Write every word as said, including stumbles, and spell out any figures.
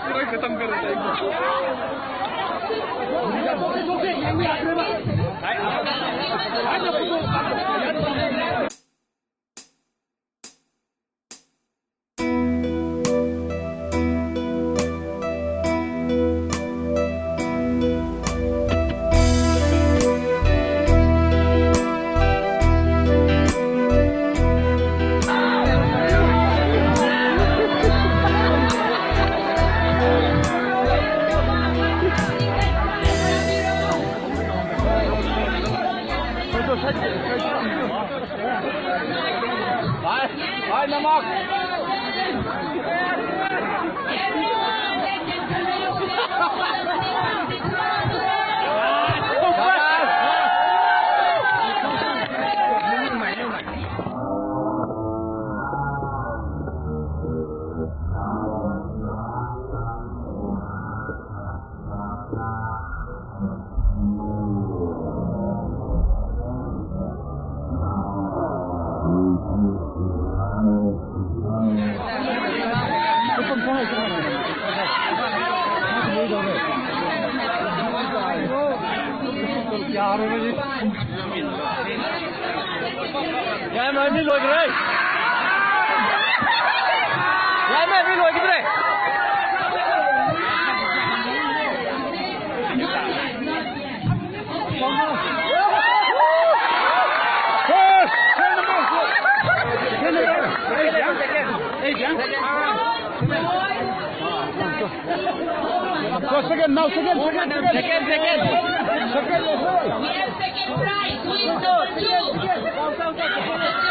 पूरा खत्म कर देता है। Vai, vai, Namak! Yaimai, mi loikhare. Yaimai, mi loikhare. Go second, now second, second, second. Second, second. Second, second. Second prize, who is number two?